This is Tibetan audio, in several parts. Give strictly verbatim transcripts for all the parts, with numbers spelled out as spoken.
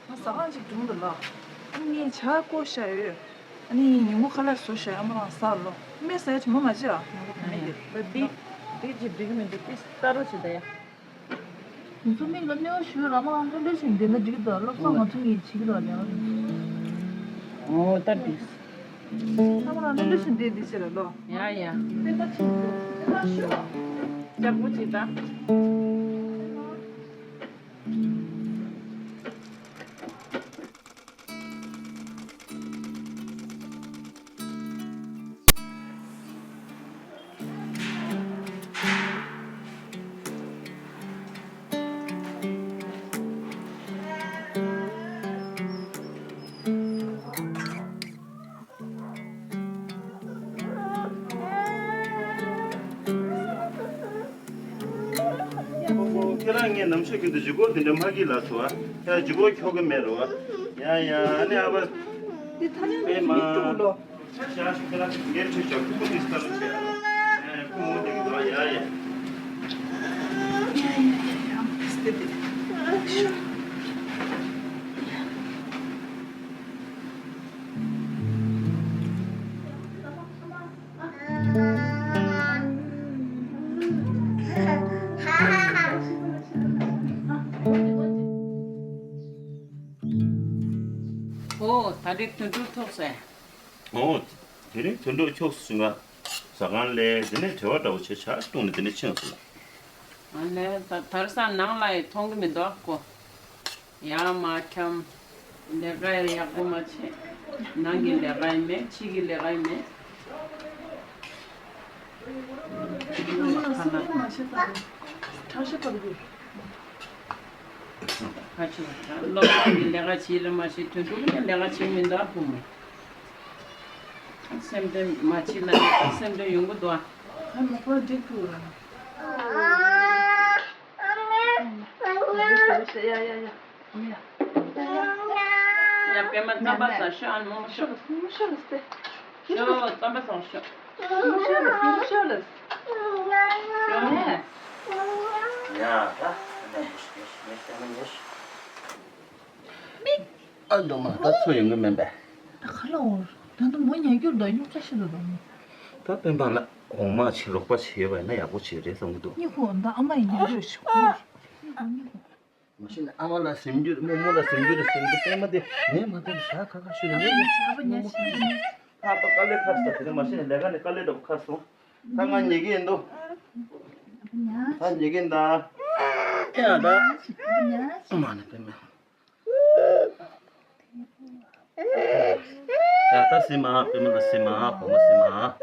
ང་ཟ་ཁང་ཅིག་སྒྲུང་འདུག་ལ། ཨ་ནི་ངས་ཇ་བསྐོལ་བཞག་ཡོད། ཨ་ནི་ཉིན་གུང་ཁ་ལག་བཟོ་བཞག་ཡོད། ཨ་མ་རང་ཟ་ལོ། སྨན་ཟ་ཡ་དྲི་མ་མ་བྱེད་ཨ། ཉིན་གུང་ཁ་ལག་དེ། ད་འདི་འདི་ཅིག་འགྲིག་གི་མི་འདུག་དེ་ལྟ་རོགས་བྱེད་ད་ཡ། ང་ཚོ་མིག་ལ་གནོད་པ་ཞུ་ར་མ་ལྷོད་ལྷོད་བྱས་བསྡད་ན་འགྲིག་གི་འདུག་སློབ་གསོ་ང་ཚོ་གིས་བྱེད་ཀྱི་ར་ལས་ཀ་རེད། ཨོ་ད་འགྲིག་ཨ་མ་རང་ལྷོད་ལྷོད་བྱས་བསྡད་འདི་བྱེད་ར་ལོ། ཡ་ཡ། དཔེ་ལྟ་བྱེད་འདུག་དཔེ་ལྟ་ཞུ། ལྕགས་པོ་ཅིག་ད། ཁྱེད་རང་ངས་ནམ་ཞུ་གི་འདུག་ཞུ་གོ་འདི་འདྲ་མ་གི་ལ་སོ་ཨ། ཁྱེད་རང་ཞུ་གོ་ཁྱོ་གི་མེད་རོ་ཨ། ཡ་ཡ་ཨ་ནི་ཨ་བ། འདི་ཐ་སྙད་མི་ཀྲུག་ལོ། ཆ་ཞག་ཞུ་ཁྱེད་རང་ངས་ཁྲིད་ཞག་ཁུ་ཁུ་ཏིས་ལྟ་རུ་བྱས་ཨ། ཁུ་མོ་འདི་གི་འདུག་ཡ་ཡ། ཡ་ཡ་ཡ་ཡ་ཨ་མ་ཏིས་ཏེ་ཏེ། ཨོ། ད་རེས་དུད་འགྲོ་ཐུག་སོང་། ཨོ། དེ་རིང་དུད་འགྲོ་ཁྱུག་སོང་ང་། ཟ་ཁང་ལས་དེ་ནས་བྲེལ་བ་འདྲ་བོ་བྱས་ཇ་བཏུང་ནས་དེ་ནས་ཕྱིན་སོང་། ཨ་ལས། ད་དེང་སང་ནང་ལ་ཡི་མཐོང་གི་མི་འདུག་ཨ་ཁོ། ཡར་མར་འཁྱམ། ལས་ཀ་ཡང་ཡག་པོ་མ་བྱེད། ནང་གི་ལས་ཀ་ཡང་མེད། ཕྱི་གི་ལས་ཀ་ཡང་མེད། ཁ་ལག་ཁ་ཤས་པར་དགོས། ཁ་ཆེ་བ་དང་སློབ་གྲྭ་གི་ལས་ཀ་བྱེད་ལ་མ་ཤེས། དོན་དུ་ནས་ལས་ཀ་བྱེད་མི་འདུག་ཨ་བུ་མོ། སེམས་དོན་མ་བྱེད་ལ་ནི་སེམས་དོན་ཡོང་གི་འདུག་ཨ། ཁ་ལག་པར་འགྲིག་ཐུབ་ར། ཡ་ཡ་ཡ། ཡ་པད་མ་རྩམ་པ་ཟ་ཤོག་ཨ་ནི་མོ་མོ་ཤོག་མོ་མོ་ཤོག་ལ་སྟེ། ཤོག་རྩམ་པ་ཟ་ཤོག་མོ་མོ་ཤོག་ལ་མོ་མོ་ཤོག་ལ། ཤོག་ནས། ཡ་ད་ཨ་ནི་མོ་ཤོག་མོ་ཤོག་མོ་ཤོག་མོ་ཤོག་མིག་ཨ་མདོ་མ་ད་ཚོ་ཡོང་གི་མིན་པས། ད་ག་ལ་འོར། ད་ད་མོ་ཉལ་རྒྱུར་ད་སྙུང་ཆ་ཤི་ད་ད་མོ། ད་སྤེན་པ་ལགས་འོང་མ་ཕྱིར་རོགས་པ་བྱས་པ་ཡིན་ན་ཡག་པོ་བྱས་རེད་བསམ་གི་འདུག་སྙི་ཁོ་ད་ཨ་མ་ཡིན་ཉལ་རྒྱུར་ཤི་ཁོ། སྙི་ཁོ་སྙི་ཁོ། མ་གཞི་ནས་ཨ་མ་ལ་ཟིན་རྒྱུ་རེད། རྨོ་མོ་ལ་ཟིན་རྒྱུ་རེད་ཟེར་གི་སྤེན་པ་དེ་ངས་མ་ཐོན་ཞག་ཁ་ཁ་ཞུ་རེད། ངས་ཞག་པ་ཉལ་ཞག་པ་ཉལ། ཁ་པ་དཀའ་ལས་ཁག་ས་དེ་ནས་མ་གཞི་ནས་ལས་ཀ་ནས་དཀའ་ལས་འདྲ་པོ་ཁག་སོང་། ད་ང་ཉལ་གི་ཡིན་འདུག་ད་ཉལ་གི་ཡིན་ད། ཨེ་ཡ་ད། མ་ནི་སྤེན་པ། ཡ་ད་སེམས་མ་སྤེན་པ་ལ་སེམས་མ་བུ་མོ་སེམས་མ།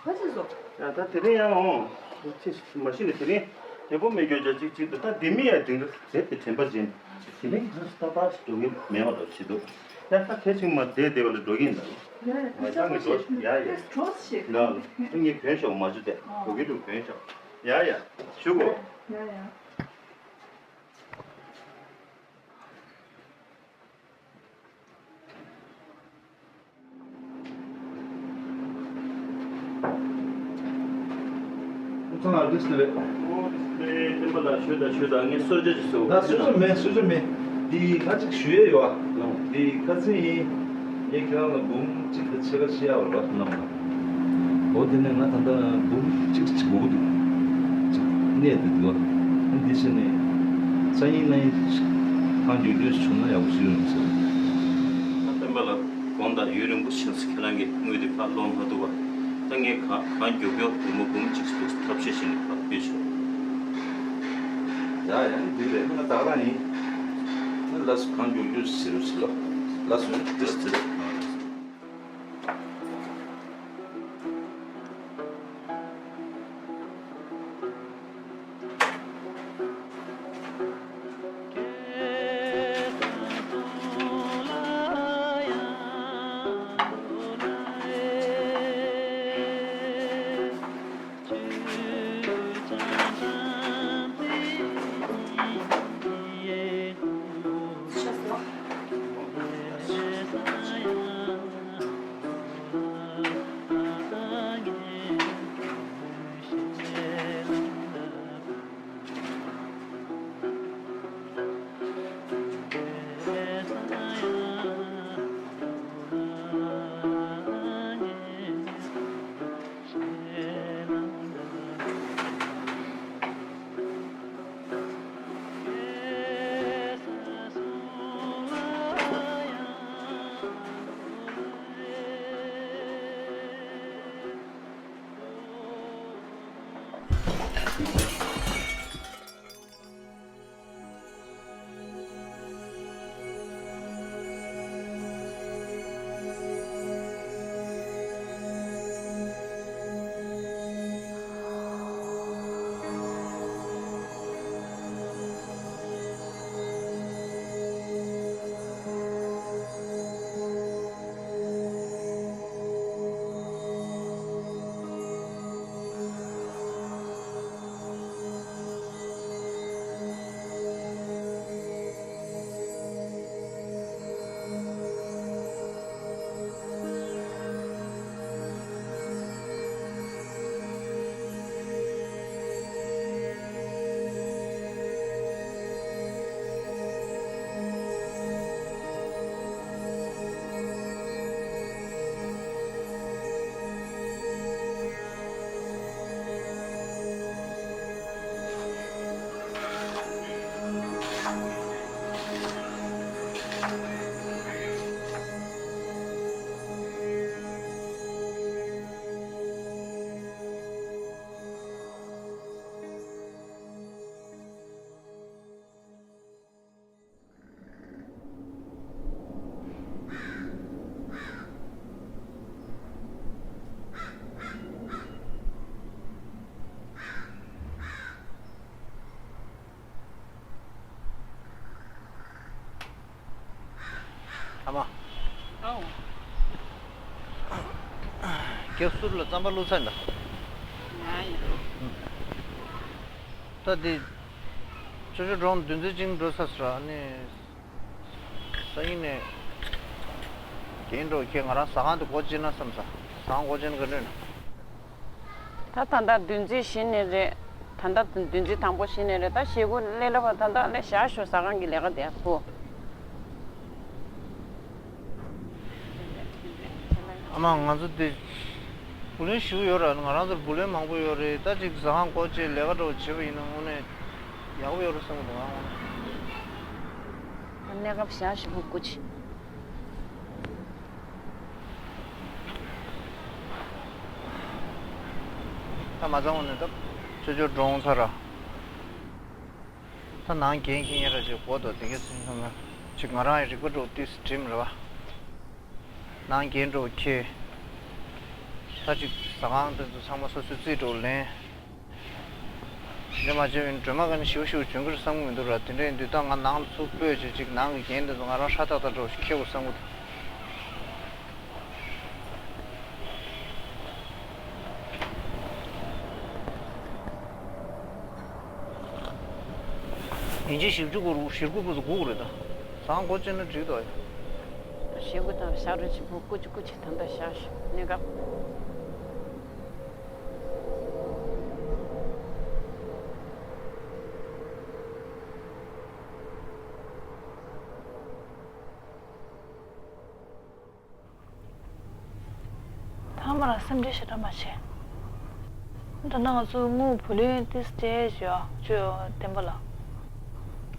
ཁ་ཆེ་སོ། ཡ་ད་དེ་རིང་ཡང་འོང་། ཅི་མ་གཞི་ནས་དེ་རིང་རྒྱལ་པོ་མེ་སྒྱོགས་ཇ་གཅིག་གཅིག་ཏུ་ད་ལྡེ་མིག་ཡ་དེང་རྫས་དེ་དྲན་པ་ཅན། དེ་རིང་ཡང་ཏག་ཏག་ཞིག་འགྲོ་གི་མེད་པ་འདྲ་ཞིག་འདུག་ཡ་ད་གལ་ཆེན་མ་བསྡད་བསྡད་པ་ལ་འགྲོ་གི་ཡིན་ད། ཡ་ཡ་ད་ངས་འགྲོ་ཡ་ཡ། ད་ངས་གྱོན་ཤོག་མ་བྱུ་དེ་འགྲོ་གི་འདུག་གྱོན་ཤོག་ཡ་ཡ་ཞུ་གོ། ཡ་ཡ། ཚང་མ་ཨར་ཊིསི་ཊི་རེད། ཨོ་ཨར་ཊིསི་ཊི་རེད། སྤེན་པ་ལགས་ཞུ་དང་ཞུ་དང་། ངས་གསོལ་ཇ་ཅིག་བཟོ་དགོས། ད་གསོལ་ཇ་མེད། གསོལ་ཇ་མེད། འདི་ཁ་ཅིག་ཞུ་ཡས་ཡོད་ཨ། ལགས། འདི་ཁ་ཚིག་ཡིན། ངས་ཁྱེད་རང་ལ་འབུམ་གཅིག་དང་ཕྱེད་ཀ་བྱེད་ཡ་ཡོད་རེད་པ། ལགས། འོ་དེ་ནས་ང་ད་ལྟ་འབུམ་གཅིག་བྱེད་དགོས་ཀྱི་འདུག་གནས་འདི་འདུག་ཨ། འདི་བྱས་ནས་ས་ཡིན་ན་ཡིན། གང་མགྱོགས་མགྱོགས་བྱུང་ན་ཡག་པོ་ཞིག་ཡོང་ཟེར། ད་སྤེན་པ་ལགས་དགོངས་དག་ཡུན་རིང་པོ་ཕྱིན་སོང་། ཁྱེད་རང་གིས་དངུལ་འདི་ཕར་སློག་མ་ཐུབ་པ། ད་ངས་གང་གང་མགྱོགས་མགྱོགས་སྒོར་མོ་འབུམ་གཅིག་ཙམ་ཐབས་ཤེས་བྱས་ནས་ཕར་ཕུལ་ཆོག་ཡ་ཡ་ནི་འདི་རེད། ང་ད་ག་རང་ཡིན། ལགས་སོ། གང་མགྱོགས་མགྱོགས་བྱེད་རོགས་བྱེད་ལོ། ལགས་སོ། ལགས་སོ། ཨ་མ། ཨོ། རྒྱབ་ཟུར་ལ་རྩམ་པ་བླུགས་ཚར་འདུག་ང་ཡིན། ད་འདི། ཅོ་ཅོ་འབྲོང་བདུན་ཚན་ཅིག་འགྲོ་ཚར་སོང་ར་ནི། སང་ཉིན་ནས། རྒན་འགྲོ་ཁྱེད་ང་རང་ཟ་ཁང་དུ་སྒོ་ཕྱེ་ན་བསམ་ས། ཟ་ཁང་སྒོ་ཕྱེ་ན་ག་འདྲ་ཡིན། ད་ད་ལྟ་བདུན་ཚན་བཞི་ནས་རེད། ད་ལྟ་བདུན་ཚན་དང་པོ་བཞི་ནས་རེད། ད་ཞེ་དགུ་སླེབས་ལ་བ་ད་ལྟ་ལས་བཞག་ཤོག་ཟ་ཁང་གི་ལས་ཀ་དེ་ཕུ། ཨ་མ་ང་ཚོ་འདི། བུ་ལོན་ཞུ་ཡོད་ར་ང་རང་ཚོར་བུ་ལོན་མང་པོ་ཡོད་རེད། ད་ཅིག་ཟ་ཁང་སྒོ་ཕྱེ་ལས་ཀ་འགྲོ་བྱེད་པ་ཡིན་ན་དངོས་གནས་ཡག་པོ་ཡོད་རེད་བསམ་གི་འདུག་ང་དངོས་གནས། གནས་སྐབས་བཞག་ཞིག་ཕུ་སྐུ་ཆེ། ད་མ་ཚང་བ་ནས་ད་ཅོ་ཅོ་འབྲོང་ཚར་ར། ད་ནང་རྒྱན་ཁྱེར་ཡ་ར་ཅིག་གོ་དོ་དེ་གས་སེམས་ཚང་མ་ཅིག་ང་རང་ཡི་རིག་པ་འགྲོ་ཏིས་འགྲིམ་རེད་བ། ནང་རྒྱན་འགྲོ་ཁྱེར། ད་ཅིག་ཟ་ཁང་དེ་ཚོ་ཚང་མ་སོ་སོའི་རྩིས་འགྲོ་ལེན། འདི་མ་བྱས་པའི་སྒྲོལ་མ་ག་ནས་ཞིའུ་ཞིའུ་འཇོན་གི་རེད་བསམ་གི་མི་འདུག་ར། དེ་འདྲ་ཡིན་དུས་ད་ང་ནང་ལ་ཚུར་སྤོས་བྱས་ཅིག་ནང་གི་རྒྱན་དེ་ཚོ་ང་རང་ཧྲ་ཏག་ཏག་འགྲོ་ཞིག་ཁྱེར་དགོས་བསམ་གི་འདུག་ཡིན་གཅིག་བཞི་བཅུ་དགུ་རུ་ཞེ་དགུ་པོ་ཚོ་སྒུག་རེད་ད། ཟ་ཁང་སྒོ་ཕྱེ་ན་འགྲིག་དོ་ཡ། ཞེ་དགུ་དང་ཞག་རེ་གཅིག་པོ་སྐུ་གཅིག་སྐུ་གཅིག་ད་ལྟ་བཞག་ཞིག་གནས་སྐབས། ཐ་མ་ར་སེམས་ཁྲལ་ཞེ་དྲག་མ་བྱེད། ད་ནང་ང་ཚོ་དངུལ་བུ་ལོན་ཏིས་སྤྲད་ཞོ་ཅོ་བདེན་པ་ལ།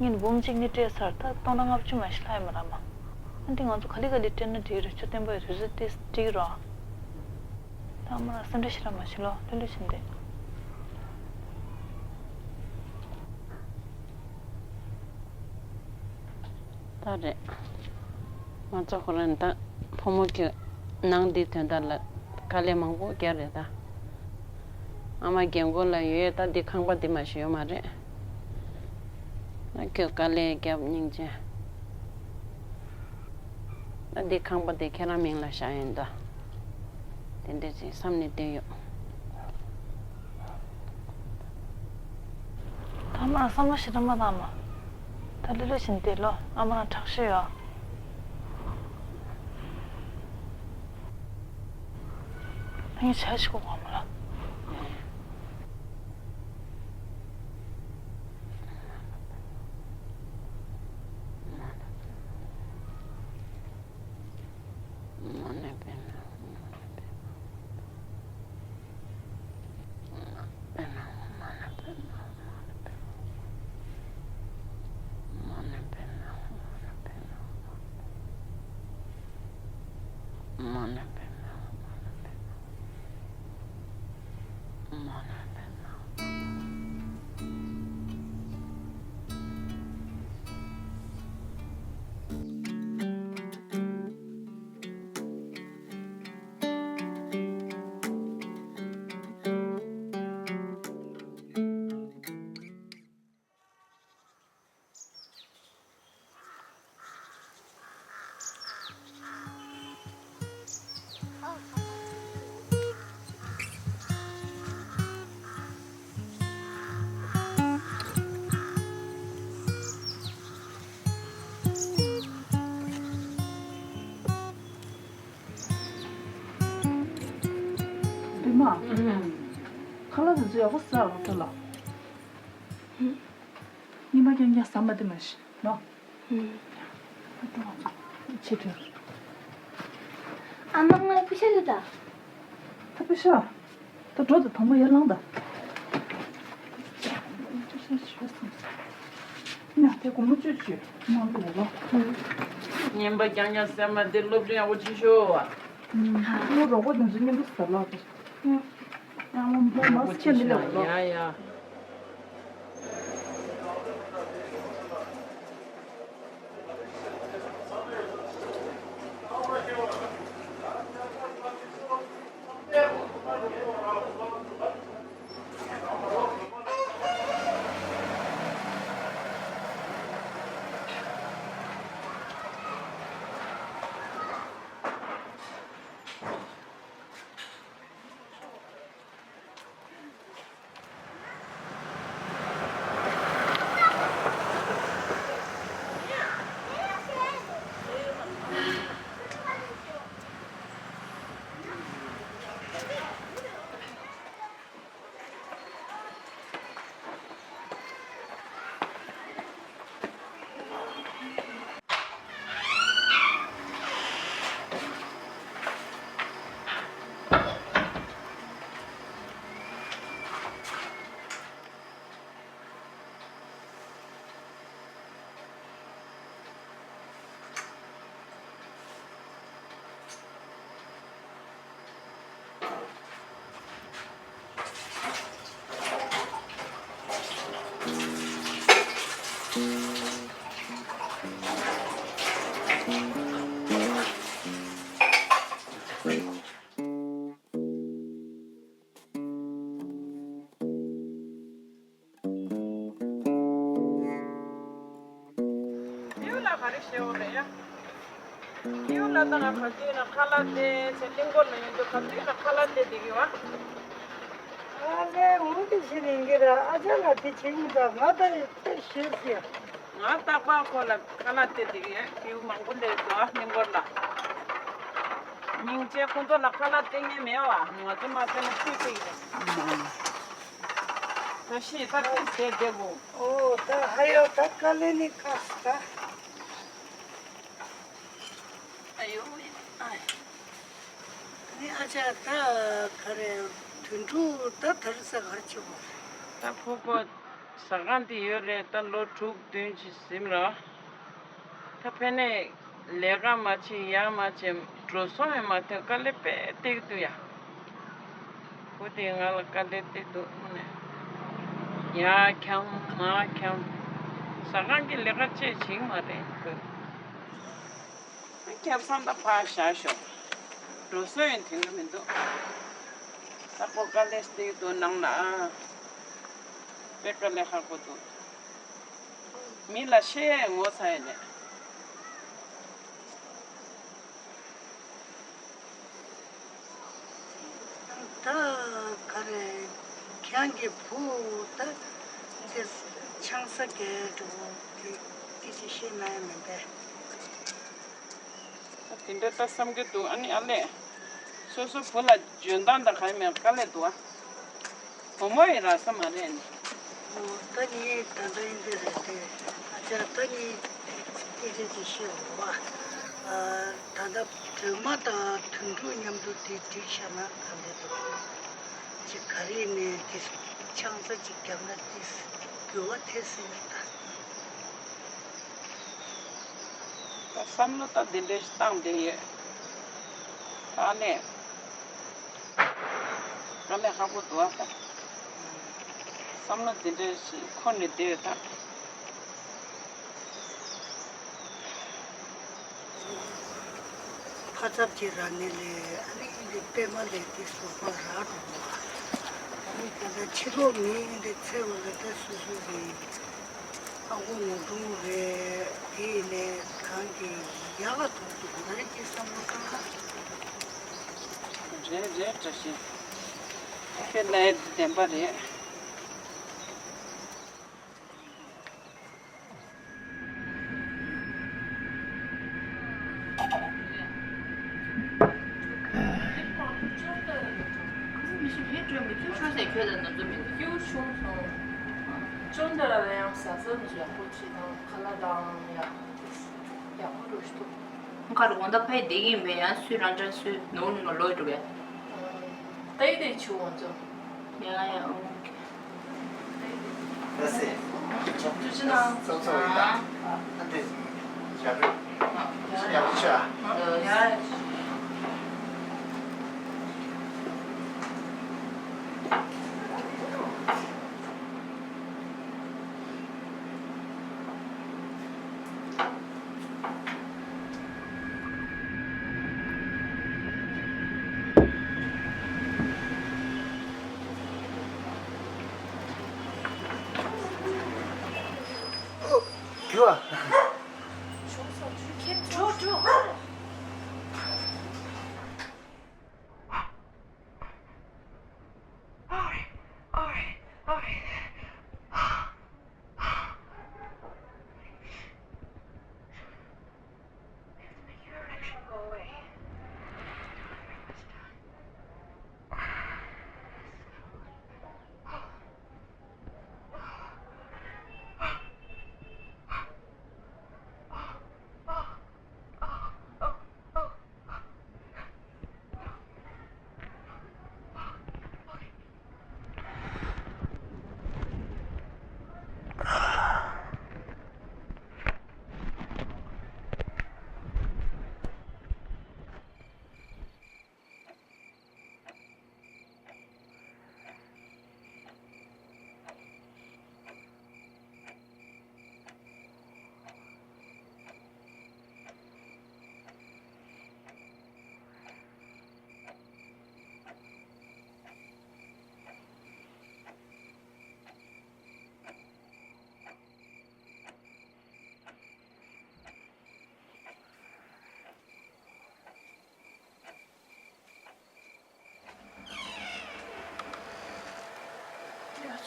ངས་འབུམ་གཅིག་ནི་སྤྲད་ཚར། ད་སྟོང་ཕྲག་ལྔ་བཅུ་མ་ཞིག་ལྷག་ཡོད་མ་ར་མ། ཨ་འདི་ང་ཚོ་ག་ལེ་ག་ལེ་སྤྲད་ན་འགྲིག་རེད། ཅོ་བདེན་པ་ཡོད་དུས་ཚོད་ཏིས་འགྲིག་རོགས། ཐ་མ་ར་སེམས་ཁྲལ་ཞེ་དྲག་མ་བྱེད་ལོ་ལྷོད་ལྷོད་བྱེད་འདི། ད་རེད། ང་ཚོ་ཁོ་རང་ད་ཕོ་མོ་གི་ནང་འདི་དོན་དག་ལ་དཀའ་ལས་མང་པོ་བརྒྱབ་རེད་ད། ཨ་མ་རྒན་གོག་ལ་ཡོད་ད་འདི་ཁང་པ་འདི་མ་ཞིག་ཡོད་མ་རེད། ཨ་ཁྱོད་དཀའ་ལས་བརྒྱབ་སྙིང་རྗེ། ད་འདི་ཁང་པ་འདི་ཁྱེད་རང་མིང་ལ་བཞག་ཡིན་ད། དེ་འདྲ་ཅིག་བསམ་ནས་བསྡད་ཡོད། ད་མ་བསམ་བློ་ཞེ་དྲག་མ་བཏང་མ། ད་ལྷོད་ལྷོད་བྱས་བསྡད་ལོ། ཨ་མ་རང་དྲག་ཤོས་ཡོད། ད་ངས་བྱ་ཞིག་གོ་གོ་མ་ལ། རེད་མ། ཁ་ལག་དེ་ཚོ་ཡག་པོ་ཟ་རོགས་ཁྱོད་ལ། ཉི་མ་རྐྱང་རྐྱང་ཟ་མ་དེ་མ་ཤི་ནོ། ཨ་མ་ང་པུ་ཤ་ལ་ད། ད་པུ་ཤ། ད་འགྲོ་ད་དང་པོ་ཡར་ལངས་ད། ཉ་དེ་སྒོར་མོ་བཅུ་བཅུ་མང་པོ་ལས་ལོ། ཉན་པ་རྐྱང་རྐྱང་སེམས་མ་དེ་སློབ་སྦྱོང་ཡག་པོ་བྱེད་ཤོག་བ། ཁོ་རོགས་པ་དེ་ཚོ་མཉམ་དུ་ཟ་ལག་དང་། ཡང་མོ་མོ་མ་སི་ཁྱེར་མི་ལེགས་ལོ། ཡ་ཡ། ཁྱེའུ་ལ་ག་རེ་བཤད་འོ་རེད་ཡ། ཁྱེའུ་ལ་ད་ང་ག་དུས་ན་ཁ་ལག་སྟེར་ཚེ་གླིང་སྐོར་ལ་ཡོང་དུས་ག་དུས་ན་ཁ་ལག་སྟེར་བསྡད་ཀྱི་ཡོད་ཨ། ཨ་ལས་འོ་དེ་བྱེད་ནས་ཡིན་གྱི་ར། ཨ་ཅག་ལ་དེ་བྱེད་ཀྱི་འདུག་ང་ད་དཔེ་ཤེས་ཟེར། ང་རྟག་པར་ཁོ་ལ་ཁ་ལག་སྟེར་བསྡད་ཀྱི་ཡོད། ཁྱེའུ་མང་པོ་སླེབས་འདུག་ཨ་གླིང་སྐོར་ལ། སྙིང་རྗེ། ཁོ་ཚོ་ལ་ཁ་ལག་སྟེར་མཁན་མེད་བ། ང་ཚོ་མ་སྟེར་ན་སུས་སྟེར་གི་རེད། ད་ཤི་ད་ཏིས་བྱས་བསྡད་དགོས། ཨོ་ད་ཧ་ཡོ་ད་དཀའ་ལས་ནི་ཁག་སོང་ད། ཨ་ཡོ་ཨ་ནི་ཨ་ཅག་ད་ག་རེ་དུད་འགྲོ་ད་དར་ས་གར་ཆུ་བོ། ད་ཕུ་བོ་ཟ་ཁང་དེ་ཡོད་རེད། ད་ལོ་དྲུག་བདུན་ཅིག་ཟིན་ར། ད་ཕན་ནས་ལས་ཀ་མ་བྱེད་ཡག་མ་བྱེད་འགྲོ་སོང་ཡང་མ་ཐོན། དཀའ་ལས་དཔེ་སྟེར་གི་འདུག་ཡ། བུ་དེས་ང་ལ་དཀའ་ལས་སྟེར་འདུག་ནས། ཡར་འཁྱམ་མར་འཁྱམ། ཟ་ཁང་གི་ལས་ཀ་ཅིག་བྱེད་ཀྱི་མ་རེད་ཁོས། སྐྱབས་སང་ད་ཕར་བཞག་ཤོག་འགྲོ་སོང་ཡང་ཐོན་གི་མི་འདུག་ད་ཁོ་དཀའ་ལས་སྟེར་གི་འདུག་ནང་ལ། དཔེ་དཀའ་ལས་ཁག་པོ་འདུག་མི་ལ་བཤད་ཡས་ངོ་ཚ་ཡས་མེད། ད་ག་རེ་ཁྱེད་རང་གི་བུ་ད་འདི་ཆང་ས་རྒྱག་འགྲོ་གི་དེ་ཅི་ཤེས་ན་ཡང་མིན་པས། ད་དེ་འདྲ་ད་བསམ་གྱི་འདུག་ཨ་ནི་ཨ་ལས། སོ་སོ་བུ་ལ་འཇོན་ཐང་དང་གང་ཡང་མེད། དཀའ་ལས་འདུག་ཨ། བུ་མོ་ཡི་ར་ས་མ་རེད་ནི། ཨོ་ད་ངས་ད་ལྟ་ཡིན་འདི་རེད་དེ། ཨ་ཅག་ད་ངས་སྐད་ཆ་ཅིག་བཤད་འོ་བ། ཨ་ད་ལྟ་སྒྲོལ་མ་དང་དུད་འགྲོ་མཉམ་དུ་དེ་སྒྲིག་བཞག་ན་ག་འདྲ་འདུག་ཅིག་ག་རེ་ནས་དེ་ཆང་ས་ཅིག་བརྒྱབ་ན་དེ་འགྱུར་བ་ཐེབས་སྲིད་ནི་ད། ད་བསམ་བློ་ད་འདི་འདྲ་ཞིག་བཏང་བསྡད་ཡོད། ད་ནས་དཀའ་ལས་ཁག་པོ་འདུག་ཨ་ད། བསམ་བློ་འདི་འདྲ་ཞིག་འཁོར་ནས་བསྡད་ཡོད་ད། ཕ་ཚབ་ཀྱི་ར་ནི་ལས་ཨ་ནི་ཨིན་དི་པད་མ་ལས་དེ་སོགས་པ་རག་འགྲོ་བ། ཨ་ནི་ད་ལྟ་ཕྱི་ལོགས་མི་ཨིན་དི་ཚེ་བ་ལ་ད་སུ་སུ་རེད། ཨ་ཁུ་ངོ་ཀྲུང་རེད། དེ་ནས་གང་གི་ཡག་ག་ཐུག་འདུག་ང་རེ་ཀྱི་བསམ་བློ་བཏང་ན། རེད་རེད་བཀྲ་ཤིས། ཁྱོད་ལས་བདེན་པ་རེད། ཁ་ལག་དང་ཡག་ཡག་པོ་འགྲོ་ཤི་ཐུབ། ཁ་ལག་དང་ཡག་པོ་འགྲོ་ཤི་ཐུབ། ཁ་ལག་དང་ཕ་ཡི་བསྡད་ཀྱི་ཡིན་པས་ཡང་སུས་རང་འདྲ་སུས་ནོར་ནོར་ལོས་འགྲོ་གས། ཏའི་ཏའི་ཆུ་འོང་ཚོ། ཡ་ཡ་ཨོ། ཏའི་ཏའི། ལགས་སེ། ཐུགས་རྗེ་གནང་། ཚོགས་གཙོ་ཡིན་ད། ཨ་འདི་ཞབས་བྲོ། ཡ། ཡ།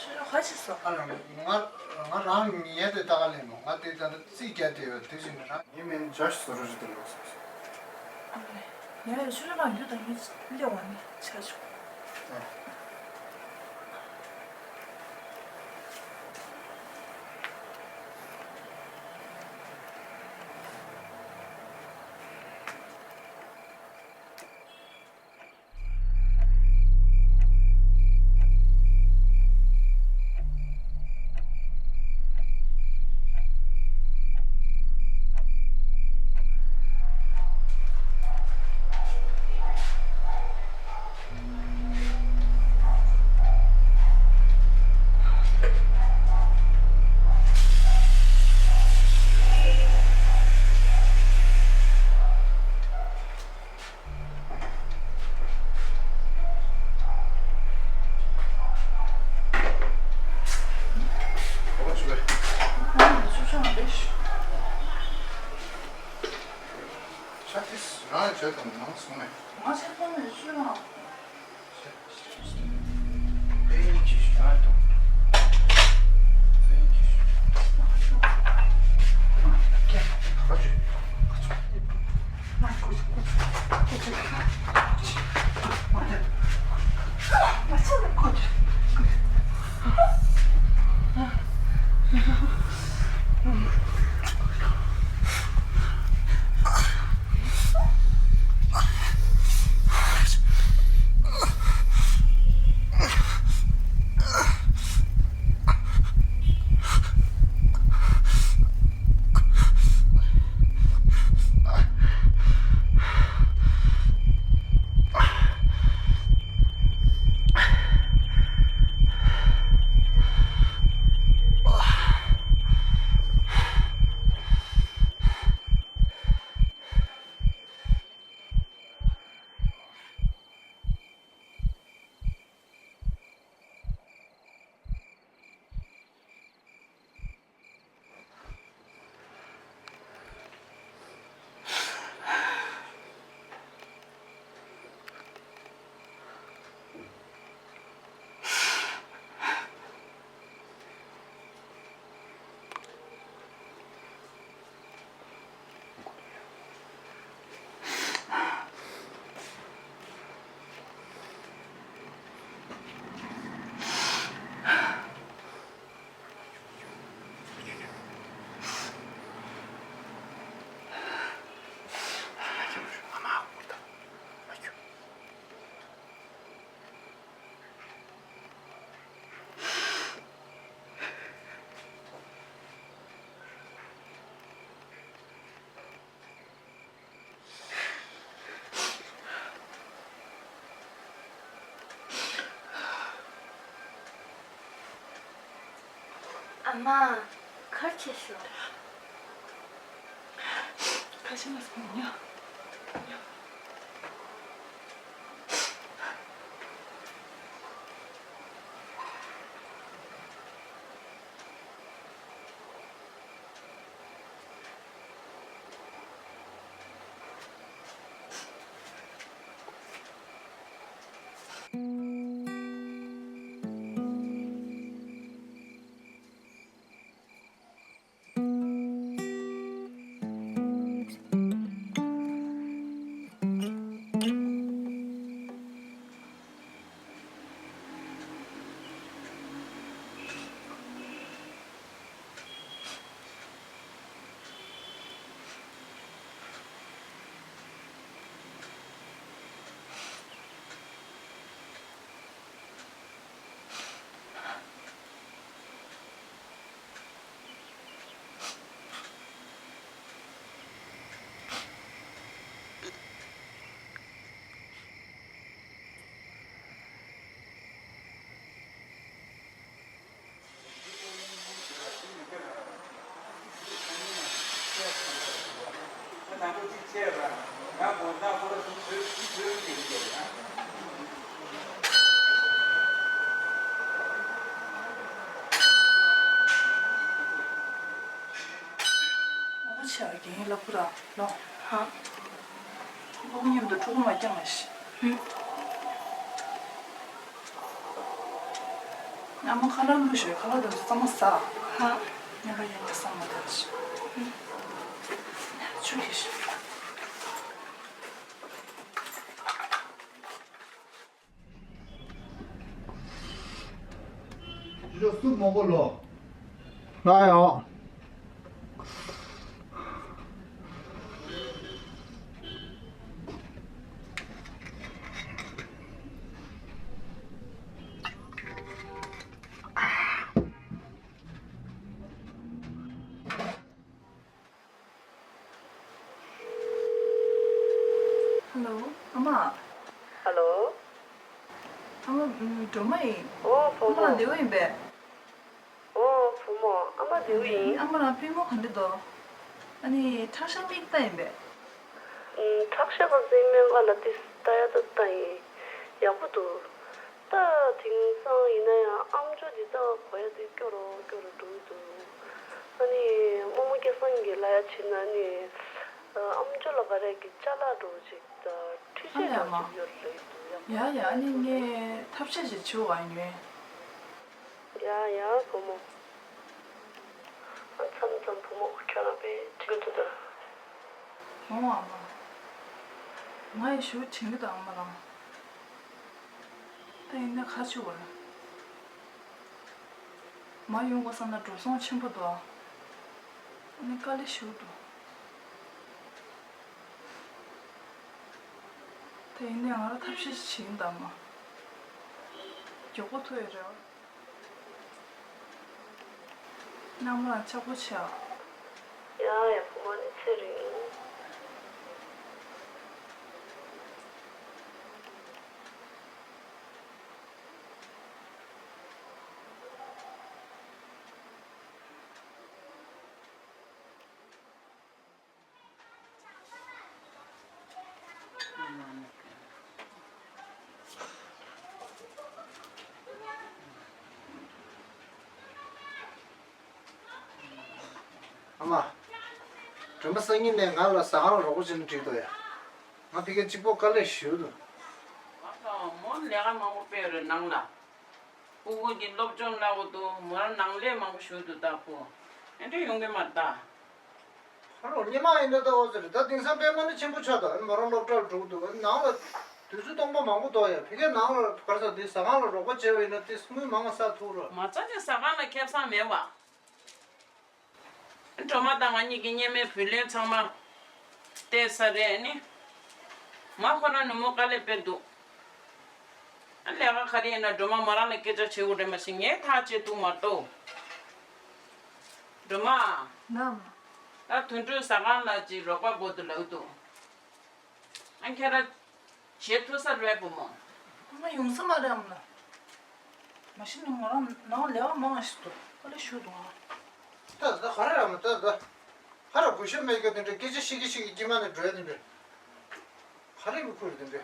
ཁྱོད་ཧ་ཅི་སོ། ཨ་ལ། ང་ང་རང་ཉལ་དེ་ལྟ་ག་ལེན་མོ། ང་དེ་ད་ལྟ་རྩིས་རྒྱག་བསྡད་ཡོད། དེ་བཞིན་རང་ཉལ་མིན་ཇོ་ཤི་བཟོ་རོགས་ཞིག་དེ་ལོག་སོང་། ཨ་ལེ། ཡ་ཡ། ཆུ་ལ་མ་འགྱུར་དང་ཡིད་སླེ་བ་ནི་ཆ་ཆུ། ཨ། ཨ་མ། གར་ཆེ་ཤོག་ཁ་ཤས་ལ་སོང་ཉོ། ཨ་ཆེ་རྒན་ལབ་ཁུ་ར་ལོ། ཧ། ཨོ་མཉམ་དུ་ཕྲུ་གུ་མ་སྐྱངས་ལ་ཤི། ཨ་མ་ཁ་ལག་བླུགས་ཤོག་ཁ་ལག་དེ་ཚོ་གཙང་མ་ཟ། ཧ། ཉལ་རོ་ཡན་གྱི་བསམ་མ་ཐག་ཤི། ཆུ་ཁྱི་ཤི། ལོ་སུ་མོ་གོ་ལོ། ང་ཡང་། ཧ་ལོ། ཨ་མ། ཧ་ལོ། ཨ་མ། སྒྲོལ་མ་ཡིན། ཨོ་བུ་མོ། ཨ་མ་ལགས་བདེ་པོ་ཡིན་པས། ཨོ་བུ་མོ། ཨ་མ་བདེ་པོ་ཡིན། ཨ་མ་ལགས་པུས་མོ་ག་འདྲ་འདུག་ཨ་ནི་ཁྲག་ཤ་གཅིག་བལྟ་ཡིན་པས། ཨུམ། ཁྲག་ཤ་ག་ཚོད་སྨན་ཁང་ལ་ཏིས་ལྟ་ཡ་ད་ལྟ་ཡིན། ཡག་པོ་འདུག་ད་དེང་སང་ཡིན་ན་ཡང་ཨམ་ཅོག་འདི་ལྟ་བ་གོ་ཡ་དེ་སྐྱོ་རུ་སྐྱོ་རུ་འགྲོ་གི་འདུག་ཨ་ནི་རྨོ་མོ་སྐལ་བཟང་གིས་ལབ་ཡ་བྱས་ན་ནི། ཨམ་ཅོག་ལ་ག་རེ་གི་ཅ་ལག་འདྲ་བོ་ཅིག་དང་འཕྲུལ་ཆས་འདྲ་བོ་ཅིག་ཡོད་རེད་འདུག་ཡ། ཡ་ཡ། ཨ་ནི་ངས་ཐབས་ཤེས་ཅིག་བྱེད་དགོས་ཡིན། ཡ་ཡ་བུ་མོ། ཨ་མཚམས་མཚམས་བུ་མོ་ཁྱོད་རང་དཔེ་དྲིན་དུ་འདུག་ཨོ་ཨ་མ། ང་ཡི་ཞུ་དྲན་གི་འདུག་ཨ་མ་ལགས། ད་ཡིན་ན་ཁ་ཆུ་བར། མ་ཡོང་དགོས་བསམ་ན་འགྲོ་སོང་ཆེན་པོ་འདུག་ཨ་ནི་དཀའ་ལས་ཞུ་འདུག་ད་ཡིན་ནའི་ང་རང་ཐབས་ཤེས་ཤིག་བྱེད་ཀྱིན་གདའ་མ། མགྱོགས་པོ་ཐུག་ཡོད་རེད། ནང་མོ་རང་ཆགས་པོ་བྱས་ཨ། ཡ་ཡ་བུ་མོ་ནི་ཚེ་རིང་། ཨ་མ། སྒྲོལ་མ་སང་ཉིན་ནས་ང་ལ་ཟ་ཁང་ལ་རོགས་པ་བྱེད་ན་འགྲིག་འདུག་ཡ། ང་ཕ་གིར་གཅིག་པོ་དཀའ་ལས་ཞེ་པོ་འདུག་ང་དང་མོ་ལས་ཀ་མང་པོ་སྤེལ་རེད་ནང་ལ། སྤུ་གུ་གི་སློབ་སྦྱོང་ལ་འོ་དུ་མོ་རང་ནང་ལས་མང་པོ་ཞུ་འདུག་ད་པོ། ཨེ་འདྲ་ཡོང་གི་མ་རེད་ད། ཨ་རོ་སྔོན་མ་ཡིན་ན་ད་འོ་ཟེར་ད་དེང་སང་པད་མ་ནི་ཆེན་པོ་ཆགས་ད་མོ་རང་སློབ་གྲྭར་འགྲོ་གི་འདུག་ནང་ལ་དུས་ཚོད་སྟོང་པ་མང་པོ་འདུག་ཡ། ཕ་གིར་ནང་ལ་གར་ས་དེ་ཟ་ཁང་ལ་རོགས་པ་བྱས་པ་ཡིན་ན་དེ་དངུལ་མང་ང་བསགས་ཐུབ་རོགས། མ་རྩ་ནས་ཟ་ཁང་ལ་ཁེ་བཟང་མེད་བ། སྒྲོལ་མ་དང་ང་གཉིས་ཀྱི་གཉེན་མའི་བུ་ལོན་ཚང་མ་སྟེར་ཚར་རེད་ནི། མ་ཁོ་རང་ནུ་མོ་དཀའ་ལས་དཔེ་འདུག་ཨ་ལས་ཀ་ག་རེ་ཡིན་ན་སྒྲོལ་མ་མོ་རང་ལ་སྐད་ཆ་བྱེད་དགོས་རེད་མ་གཞི་ངས་ཐག་བཅད་འདུག་མ་གཏོགས། སྒྲོལ་མ། ལགས་མ། ད་དུད་འགྲོའི་ཟ་ཁང་ལ་ཅིག་རོགས་པ་དགོས་འདུག་ལབ་འདུག་ཨ་ཁྱེད་རང་བྱེད་ཐུབ་ས་རེད་བུ་མོ། ཨ་མ་ཡོང་ས་མ་རེད་ཨ་མ་ལགས། མ་གཞི་ནི་མོ་རང་ནང་ལས་ཀ་མང་བ་ཞིག་འདུག་དཀའ་ལས་ཞུ་འདུག་ཨ། ད་ད་ག་རེ་ར་མ་ད་ད། ཧ་ར་གུ་ཤ་མེད་ཀྱི་དེ་འདྲ་སྐད་ཆ་ཤི་གི་ཤི་གི་དཀྱིལ་མ་ནས་འགྲོ་ཡ་དེ་འདྲ། ག་རེ་མི་ཁུར་དེ་འདྲ།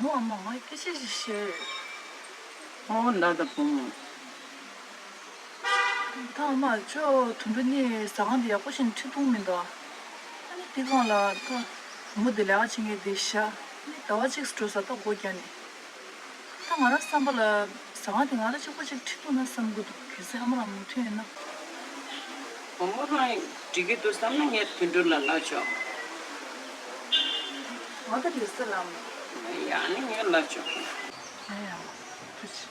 ཨོ་ཨ་མ། ང་སྐད་ཆ་ཞིག་བཤད། ཨོ་ལ་ད་བུ་མོ། ད་ཨ་མ་ཅོ་དུམ་བུ་ནི་ཟ་ཁང་འདི་ཡག་པོ་ཞིག་ཁྲིད་ཐུབ་མི་འདུག་ཨ་ནི་འདི་སྒང་ལ་ད་བུ་མོ་འདི་ལས་ཀ་བྱེད་མཁན་འདི་བཞག་ཨ་ནི་ཟླ་བ་གཅིག་འགྲོ་ས་ད་སྒོ་རྒྱག་ནས། ད་ང་རང་བསམ་པ་ལ་ཟ་ཁང་དེ་ང་ལ་གཅིག་པོ་གཅིག་ཁྲིད་ཐུབ་ན་བསམ་གི་འདུག་གལ་སྲིད་ཨ་མ་རང་མུ་མཐུད་ཡིན་ན། བུ་མོ་རང་འགྲིག་གི་འདུག་བསམ་ན་ངས་དོན་གྲུབ་ལ་ལབ་ཆོག་ང་ད་རེས་ལབ། ཡང་ནི་ངས་ལབ་ཆོག་ཡ་ཡ། ཐུགས་རྗེ་ཆེ།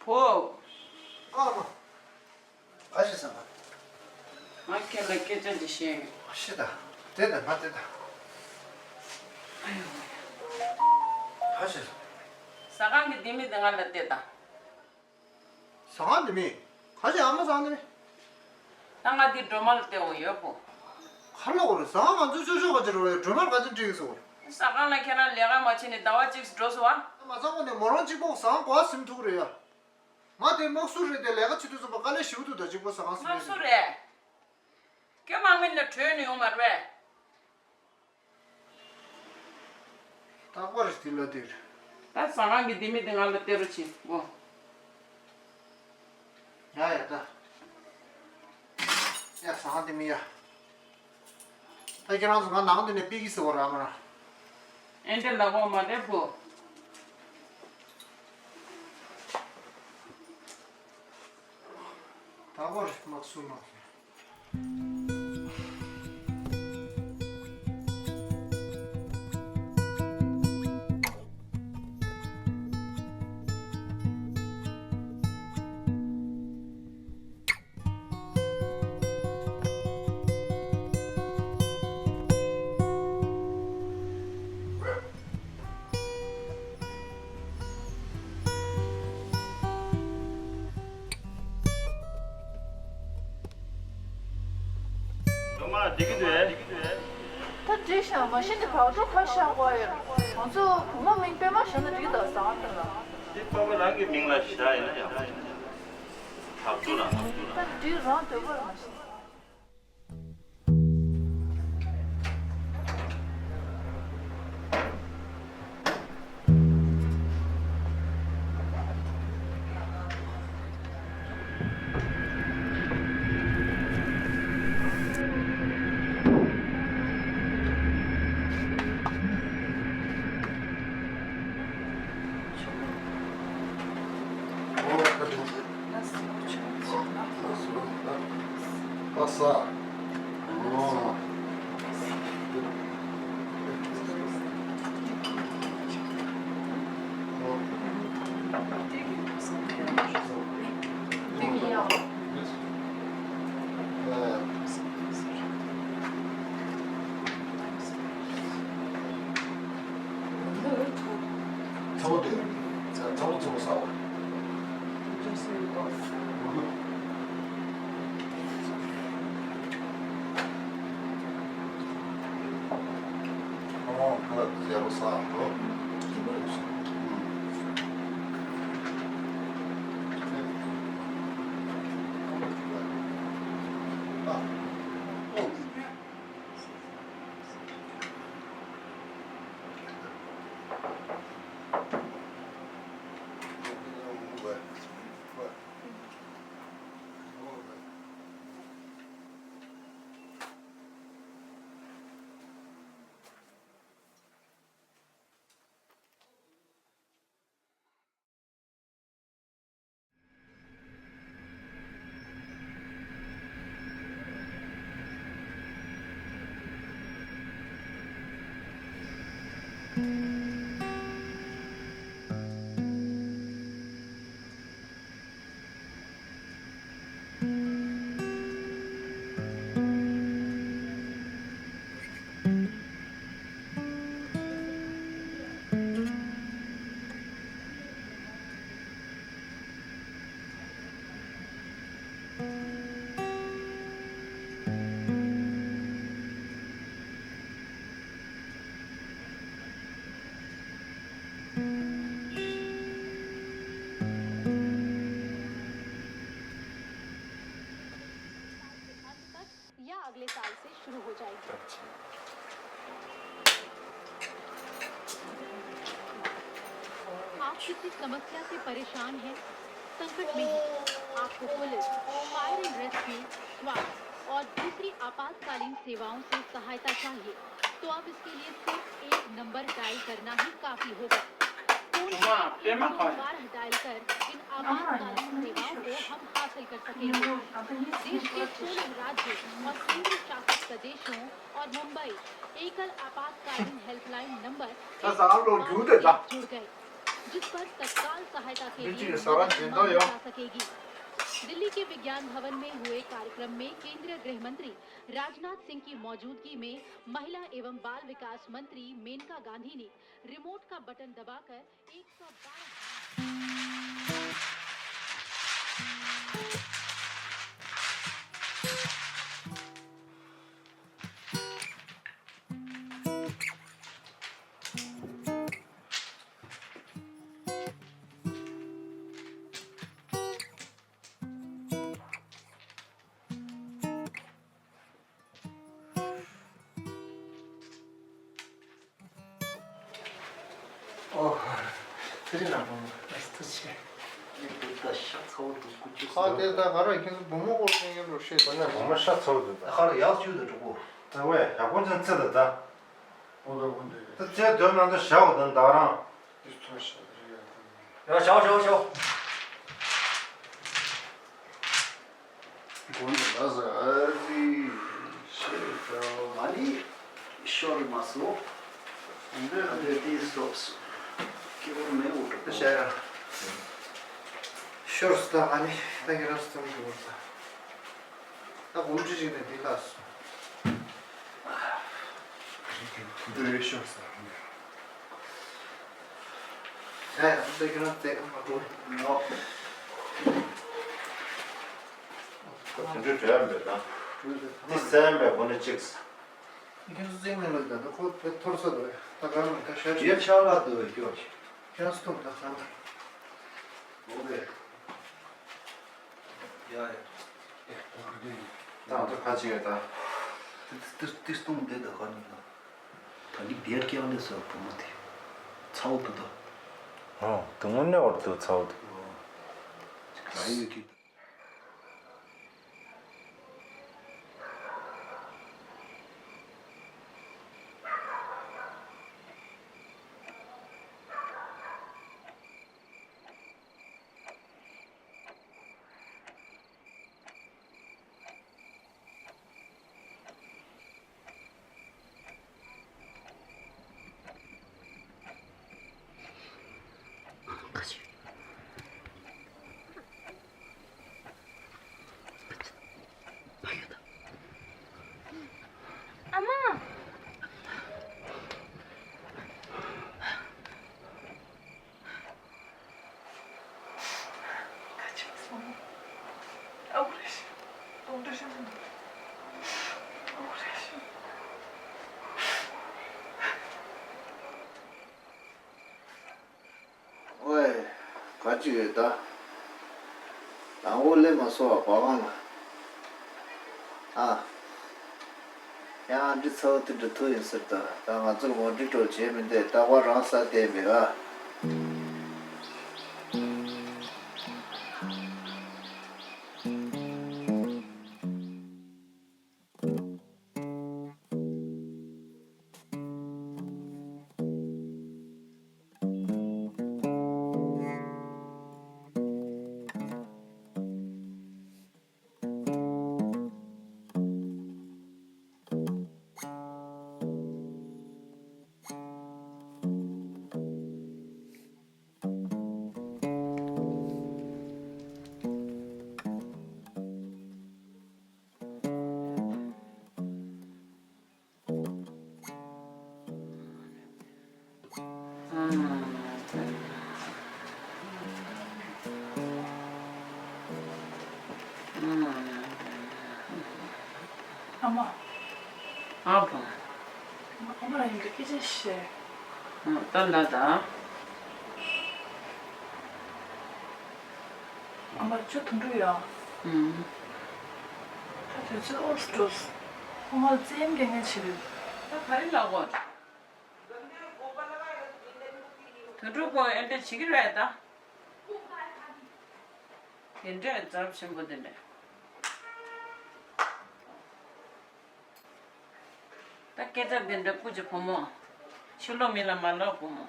བུ། ཨ་མ། ག་ཞིག་བསམ་པ། ང་ཁྱེད་ལ་སྐད་ཆ་ཅིག་བཤད་ཡོད། ཤི་ད། དེ་ད་ང་དེ་ད། ཨ་ཡོ། ག་ཞིག་བསམ། ཟ་ཁང་གི་ལྡེ་མིག་དེ་ང་ལ་སྟེར་དང་། ཟ་ཁང་ལྡེ་མིག་ག་ཞིག་ཨ་མ་ཟ་ཁང་ལྡེ་མིག་ད་ང་འདི་སྒྲོལ་མ་ལ་སྟེར་འོང་ཡོད་པོ། ག་ལ་འོ་རེད། ཟ་ཁང་ང་ཚོའི་ཅོ་ཅོ་ག་ཅིག་རེད། སྒྲོལ་མ་ག་ཅིག་འགྲིག་གི་སོ། ཟ་ཁང་ལ་ཁྱེད་རང་ལས་ཀ་མ་བྱེད་ནས་ཟླ་བ་གཅིག་འགྲོ་སོང་ཨ། མ་ཚང་པ་ནས་མོ་རང་གཅིག་པོ་ཟ་ཁང་གོ་བ་ཟིན་ཐུག་རེད་ཡ། ང་དེ་དམག་ཟུར་རེད་དེ་ལས་ཀ་བྱེད་དུས་ཙམ་པ་དཀའ་ལས་ཞེ་པོ་འདུག་ད་གཅིག་པོ་ཟ་ཁང་ཟིན་དམག་ཟུར་རེད། ཁྱོད་དམག་མི་ལ་བྲོས་ནས་ཡོང་མ་རེད། རྟག་པར་དེ་ལ་སྟེར། ད་ཟ་ཁང་གི་ལྡེ་མིག་དེ་ང་ལ་སྟེར་རོགས་བྱེད་འོ། ཡ་ཡ་ད། ཡ་ཟ་ཁང་ལྡེ་མིག་ཡ། ད་ཁྱེད་རང་ཚོ་ང་ནང་དེ་ནས་ཕུད་ཀྱི་ཟེར་བ་ར་མ་ར། ཨེ་འདྲ་ལབ་དགོས་མ་རེད་བུ། ད་བར་དམག་སུ་མ་ཟེར། ད་བྲིས་ཤག་མ་གཞི་ནས་བག་དྲོ་ཁ་ཤག་པ་ཡོད། ང་ཚོ་བུ་མོ་མིང་པད་མ་བཞག་ན་འགྲིག་གི་འདུག་ཟ་ཁང་དེ་ལ། འདི་པ་པ་རང་གི་མིང་ལ་བཞག་ཡིན་ན་ཡང་། ཐག་ཆོད་ན་ཐག་ཆོད་ན། ད་དུས་རང་དོད་པོ་རང་ཞིག་ཚ་བོ་དེ། ཚ་བོ་ཚ་བོ་ཟ་བ། ཨོ་ཁ་ལག་ཟ་བ་ཟ་འགྲོ། या अगले साल से शुरू हो जाएगी। आप किसी समस्या से परेशान हैं? संकट में हैं? आपको पुलिस, फायर एंड रेस्क्यू, स्वास्थ्य और दूसरी आपातकालीन सेवाओं से सहायता चाहिए, तो अब इसके लिए सिर्फ एक नंबर डायल करना ही काफी होगा। फोन पर एक सौ बारह डायल कर इन आपातकालीन सेवाओं को हम हासिल कर सकेंगे। देश के सोलह राज्यों और केंद्र शासित प्रदेशों और मुंबई एकल आपातकालीन हेल्पलाइन नंबर एक सौ बारह से जुड़ गए, जिस पर तत्काल सहायता के लिए मदद मांगी जा सकेगी। दिल्ली के विज्ञान भवन में हुए कार्यक्रम में केंद्रीय गृह मंत्री राजनाथ सिंह की मौजूदगी में महिला एवं बाल विकास मंत्री मेनका गांधी ने रिमोट का बटन दबाकर एक सौ बारह ཨོ། ཚེ་རིང་ལགས་ཁོང་ཨ་ཐུགས་རྗེ་ཆེ། ཨ་ནི་འདི་ད་ཤ་ཚ་བོ་འདུག་ཀུ་ཅུ་ཁ་དེ་ད་ག་ར་ཁྱེད་ཚོ་བུ་མོ་སྐོར་གཉེན་ཉེ་ལོ་ཤེས་ཁོ་ན་བུ་མོ་ཤ་ཚ་བོ་འདུག་ད། ཁ་ལ་ཡག་བཅུག་ད་གྲོགས་པོ། ད་ཝེ་ཡག་པོ་ཅན་ཚེ་ད་ད། ཨོ་ད་ཁོང་དེ། ད་ཚེ་དོན་ནང་དུ་ཤ་བོ་དང་ད་རང་། དེ་ཚོ་ཤ་རི་ཡ་ད། ཡ་ཤ་བོ་ཤ་བོ་ཤ་བོ། དགོན་པ་ལ་ཟ་ཨ་ཙི་ཤེས་ཀྱང་ཨ་ནི་ཤོར་མ་སོང་། འདི་ཨ་འདི་དེའི་སྟོབས་སུ་སྐྱེ་བོར་མེད་འོ་འགྲོ་ཤ་ཡ། ཤོར་སྟངས་ཨ་ནི་ད་གི་རབ་སྟངས་ཀྱི་འོ་ས། ད་གོམས་འདྲིས་ཞིག་ནས་འདི་ལ་སོང་། འདི་ཤོར་ས། ཡ་ཡ་འདི་གི་རབ་སྟེ་མ་འགྲོ་ནོ། དེ་འདྲའི་འབྲེལ་ཡ་མེད་ན། འདི་སེམས་པའི་སྒོ་ནས་གཅིག་ཁྱེད་ཚོ་རྩིས་མེད་ལ་ད་ད་ཁོ་ཐོར་ས་དོ་ད་ག་མ་ད་ཤ་ཡོད་ཆགས་ལ་དོ་སྐྱོ་ཆེ། ཁྱེད་ཚོ་ཐོབ་ད་ཁ་ན། འོ་བས། ཡ་ཡ། ད་ང་ཚོ་ག་ཅི་ཡོད་ད། ཏི་ཏི་ཏི་སྟོང་བསྡད་ད་ག་ནས་ན། ད་ནི་བེར་ཀྱང་ལས་སོ་བུ་མོ་དེ། ཚ་བོ་འདུག་ད། ཨོ་དེ་དངོས་གནས་འོར་དུ་ཚ་བོ་འདུག་ཨོ། ག་ཡོད་ཀྱི། ཨ་མ། ཝེ། ག་ཅི་ཡོད་ད། དང་པོ་སླེབས་མ་སོང་བ་བ་གང་ལ། ཨ། ཡང་འདི་ཚ་བོ་དེ་འདྲ་ཐུག་ཡིན་ཟེར་ད། ད་ང་ཚོར་ངོ་སྤྲོད་གྲོགས་བྱས་མི་འདུག་རྟག་པར་རང་ས་བསྡད་མེད་ཨ། ཨ་མ། ཨ་བོ། ཨ་མ་ལ་ཡིན་གྱི་སྐད་ཆ་བཤད། ད་ལ་ད། ཨ་མ་ཅོ་དུད་འགྲོ་ཡ། ད་དུས་ཚོད་ཨོ་སི་འགྲོ། ཨ་མ་ལ་རྩེད་མོ་རྒྱག་མཁན་བྱེད་དུས། ད་ག་རེ་ལབ་དགོས། དུད་འགྲོ་ཁོ་ཨེ་འདྲ་བྱེད་ཀྱི་རེད་ད། དེ་འདྲས་རྫབ་ཆེན་པོ་དེ་འདྲས། ད་སྐད་ཆ་དེ་འདྲ་སྤུ་ཅིག་བུ་མོ། ཕྱི་ལོགས་མི་ལ་མ་ལབ་བུ་མོ།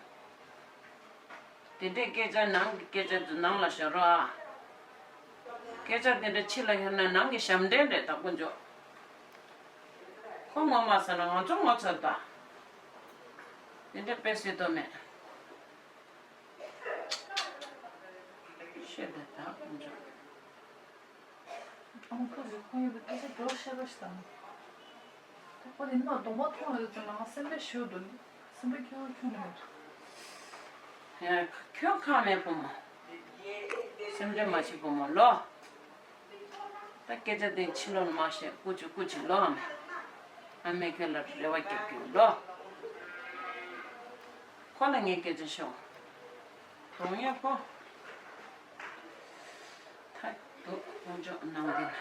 དེ་འདྲས་སྐད་ཆ་ནང་གི་སྐད་ཆ་ཚོ་ནང་ལ་བཞག་རོགས་ཨ། སྐད་ཆ་དེ་འདྲ་ཕྱི་ལ་ཤོར་ན་ནང་གི་ཞབས་འདྲེན་རེད་ད་དཀོན་མཆོག་ཁོ་ངོ་མ་ཚ་ན་ང་ཚོ་ངོ་ཚ་ད། དེ་འདྲས་དཔེ་སྲིད་དོ་མེད། ཤེས་དེ་དག་ཀུན་སྤྱོད། ཨ་མ་ཁོ་ཚོས་ཁོང་ཡོད་པའི་སྐད་ཆ་འགྲོ་ཤེས་པ་ཞིག་དང་། ཁོ་དེ་ནི་གདོང་པ་མཐོང་ཡོད་ཙམ་ལ་ང་སེམས་པའི་ཞུ་འདུག་སེམས་པའི་ཁྱོད་ཁྱོད་ནི་མེད། ཡ་ཁྱོད་ཁ་མེད་བུ་མོ། སེམས་ཁྲལ་མ་བྱེད་བུ་མོ་ལོ། ད་སྐད་ཆ་དེ་ཕྱི་ལོགས་མ་བཤད་སྐུ་མཁྱེན་སྐུ་མཁྱེན་ལོ་ཨ་མ། ཨ་མས་ཁྱོད་ལ་རེ་བ་རྒྱབ་ཀྱི་ཡོད་ལོ། ཁོ་ལ་ངས་སྐད་ཆ་ཤོད། རོང་ཡ་ཁོ། ཐ་དུ་དཀོན་མཆོག་ནང་དེ་ལ།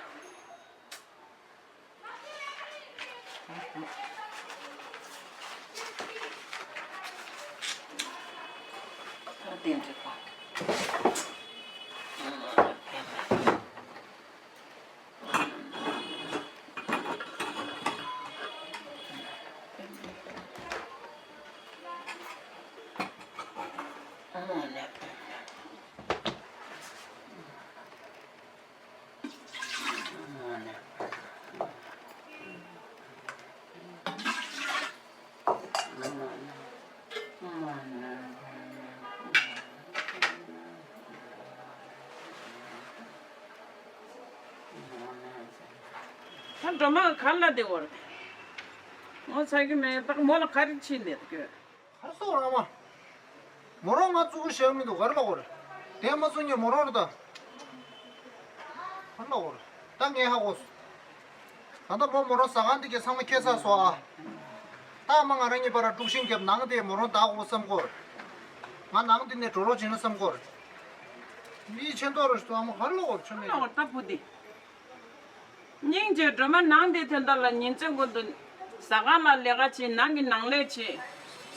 ད་དེ་འདྲ་པ། ད་སྒྲོལ་མ་ག་ལ་བསྡད་ཡོད་རེད། ངོ་ཚ་གི་མེད་ད་མོ་ལ་ག་རེ་བྱས་ནས་ཡོད། གར་སོང་ར་མ། མོ་རང་ང་གཙོ་བོ་བཤད་མི་འདུག་གར་ལ་གོ་རེད། དེ་མ་གསུང་ཉེ་མོ་རང་རེད་ད། གར་ལ་གོ་རེད། ད་ངས་ཧ་གོ་སོང་། ད་ལྟ་མོ་མོ་རང་ཟ་ཁང་འདི་གའི་ཚང་མ་ཁྱེར་ཚར་སོང་ཨ། ད་མ་ང་རང་གཉིས་བར་དཀྲུག་ཤིང་རྒྱབ་ནང་དེ་མོ་རང་བདག་གོ་བསམ་གོ་རེད། ང་ནང་དེ་ནས་འགྲོ་རོགས་བྱེད་ན་བསམ་གོ་རེད། མིའི་ཆེ་མདོག་རུ་ཞུ་བ་མོ་གར་ལོག་བབ་ཆོ་མེད། ལོག་ད་བུ་དེ། སྙིང་རྗེ་སྒྲོལ་མ་ནང་དེ་དེ་འདྲ་ལ་ཉིན་མཚན་ཀུན་ཏུ་ཟ་ཁང་ལ་ལས་ཀ་བྱེད། ནང་གི་ནང་ལས་བྱེད།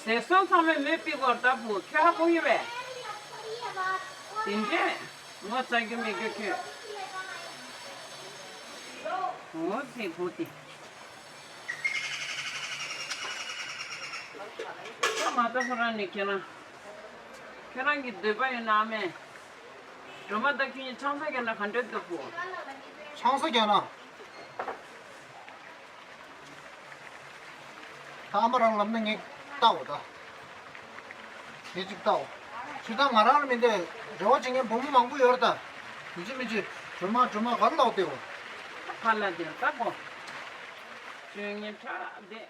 ཟས་སོང་ཚང་མས་མེ་ཕི་གོར་ད་བུ་ཁྱོད་ཧ་གོ་ཡོད་པས། དེ་འདྲས་ངོ་ཚ་རྒྱུ་མེད་རྒྱུ་ཁྱོད། ངོ་ཚའི་བུ་དེ། ཁྱོད་མ་ད་ཁོ་རང་ནི་ཁྱེད་རང་། ཁྱེད་རང་གི་འདོད་པ་ཡོད་ན་མེད། སྒྲོལ་མ་ད་ཁྱོད་ཉིད་ཆང་ས་རྒྱག་ན་ག་འདྲས་འདུག་བུ། ཆང་ས་རྒྱག་ན། ད་ཨ་མ་རང་ལབ་ན་ངས་ལྟའོ་ད། ངས་ཅིག་ལྟའོ། ཇི་ལྟར་ང་རང་ལ་མི་འདོད་རེ་བ་བྱེད་མཁན་བུ་མོ་མང་པོ་ཡོད་རེད་ད། མི་བྱེད་མི་བྱེད་སྒྲོལ་མ་སྒྲོལ་མ་ག་རེ་ལབ་བསྡད་འོ། ཕ་ལ་དེ་ལྟ་གོ། ཁྱོད་ངའི་ཁྲ་ར་བསྡད།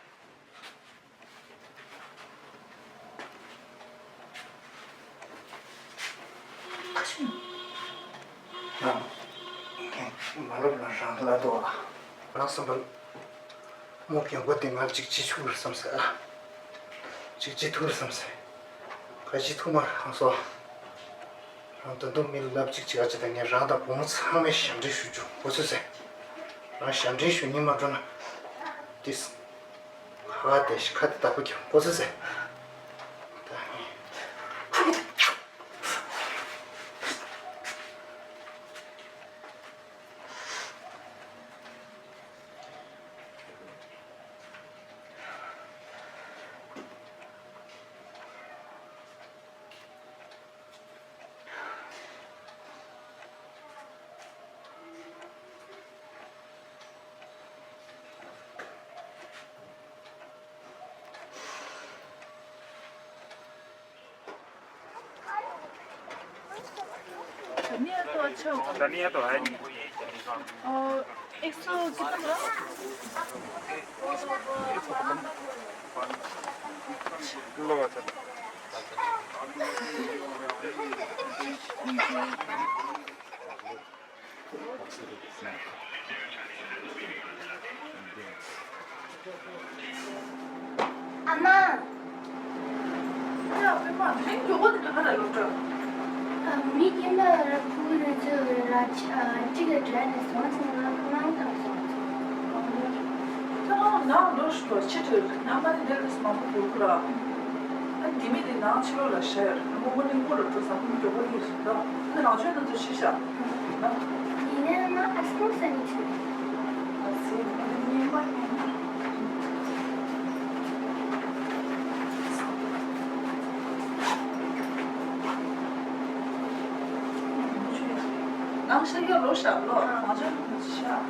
རང་མ་ལབ་ན་རང་ལ་དོ་ལ། རང་བསམ་པར་མོ་རྒན་པོ་དེ་ང་གཅིག་བྱེད་ཆོག་རེད་བསམ་ཟེར་ཨ། གཅིག་བྱེད་ཐུབ་རེད་བསམ་ཟེར། ག་བྱེད་ཐུབ་མ་རེད་ཧང་སོ། རང་ད་དུང་མི་ལབ་གཅིག་བྱེད་ག་བྱེད་ད་ངས་རང་དང་བུ་མོ་ཚང་མས་ཞབས་འདྲེན་ཞུ་རྒྱུ་གོ་ཚོད་ཟེར། རང་ཞབས་འདྲེན་ཞུ་ཉིན་མ་འགྲོ་ན། ཏིས། ཁ་བ་དེ་ཤི་ཁ་དེ་བདག་པོ་ཁྱོད་ཀོ་ཚེ་ཚེ། धनिया तो अच्छा होगा। धनिया तो है नहीं। और एक सौ कितना बोला? लो अच्छा। ཨ་མ། ཡ་པད་མ་དེ་རིང་མགྱོགས་པོ་དེ་འདྲ་ག་ལ་ལོག་འགྲོ། ཨ། མི་རྒན་པ་ར་ཕྲུ་གུ་རེ་ཚོས་ར་ཅི་ཨ་གཅིག་གི་གྲས་ནས་སོང་ཚེ་ང་ཁོ་རང་དང་སོང་ཚེ། ད་ང་ནང་ལོགས་སུ་འགྲོ་ཕྱི་དྲོས་ནང་མ་ནི་འདིར་མང་པོ་འགྲོ་གི་ར། ཨ་དེ་མི་དེ་ནང་ཕྱི་ལོགས་ལ་བཞག་ཡོད་རེད། ང་མོ་མོ་ནི་སྔོན་ལ་འགྲོ་བསམ་ཁོ་མི་མགྱོགས་པོ་སླེབས་སོང་ད། ཨ་ནི་རང་ཆོས་ནང་ཚོ་ཤི་བཞག་ཡིན་ནའི་ང་ཨ་སྐོང་ས་ནས་ཁྲིད། ཨ་ཙི། ཨ་ནི་ངའི་མ་ཉན་ན། ནང་ཤར་ཡོད་ལོ་ཤར་ལོ། ང་ཚོའི་ནང་ཤར།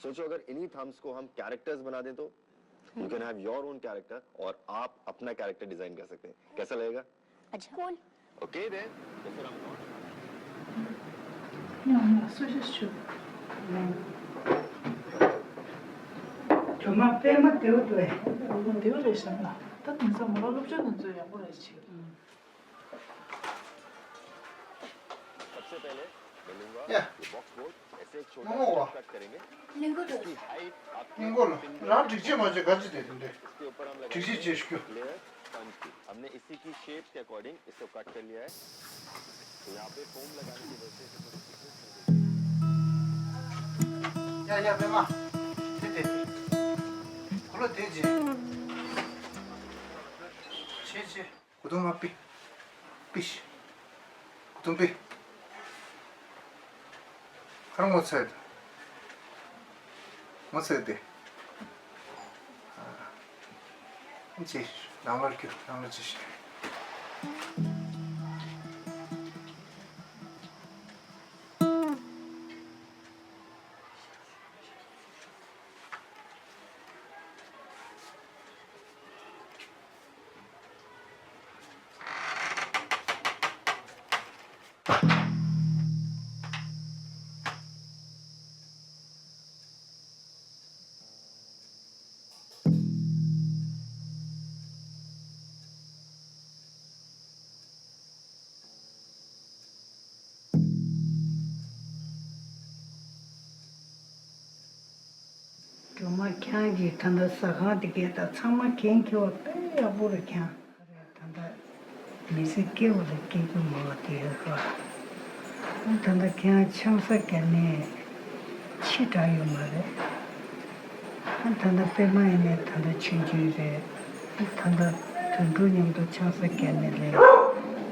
सोचो, अगर इन्हीं थम्स को हम कैरेक्टर्स बना दें तो you can have your own character, और आप अपना कैरेक्टर डिजाइन कर सकते हैं। कैसा लगेगा? अच्छा। कूल। Okay then. तो फिर हम लॉन्च करते हैं। ཡང་ཡང་སུ་ཞིག་ཞུ། སྒྲོལ་མ་པད་མ་བདེ་པོ་འདུག་ཨེ། བདེ་པོ་རེད་བསམ་ལ། ད་དེང་སང་མོ་རང་སློབ་སྦྱོང་དེ་ཚོ་ཡག་པོ་རེད་བྱེད། सबसे पहले मैं लूंगा ཡ། ये बॉक्स बोर्ड, ऐसे एक छोटा सा कट करेंगे। ལིང་གོ་ལ། ལིང་གོ་ལ། རང་སྒྲིག་ཆས་མ་བྱས་ག་ཅི་དེ་དེ་འདྲས། इसके ऊपर हम लगाएंगे སྒྲིག་ཆས་བྱས་ཤོག་ལེ་ཡར་སྤོན་ཇི་की। हमने इसी की शेप्स के अकॉर्डिंग इसको कट कर लिया है। तो यहाँ पे फोम लगाने की वजह से इसको थोड़ी थिकनेस मिल गई। ཡ་ཡ་པད་མ། དེ་དེ་དེ། ཁོ་ལོ་དེ་ཅི། ཆེ་ཆེ། གོ་དུང་མ་པི། པི་ཤི། ཀུ་ཏུམ་པི། ཁར་ངོ་ཚ་ཡོད། ངོ་ཚ་ཡོད་དེ། ཨ། ཅེ། ནང་ལོགས་རྒྱུགས། ནང་ལོགས་ཅེ་ཤི། སྒྲོལ་མ་ཁྱེད་རང་གིས་ད་ལྟ་ཟ་ཁང་དེ་གའི་ད་ཚང་མ་འགན་འཁྱེར་བ་དཔེ་ཡག་པོ་རེད། ཁྱེད་རང་ད་ལྟ་མི་ཚེ་སྐྱིད་པོ་ལ་སྐྱིད་རྒྱུ་མང་བ་དེ་ཡོད་རེད་བ། ད་ལྟ་ཁྱེད་རང་ཆང་ས་བརྒྱབ་ནས་ཕྱི་དྲགས་ཡོད་མ་རེད། ད་ལྟ་པད་མ་ཡིན་ནའི་ད་ལྟ་ཆུང་ཆུང་རེད། ད་ལྟ་དུད་འགྲོ་མཉམ་དུ་ཆང་ས་བརྒྱབ་ནས་རེད།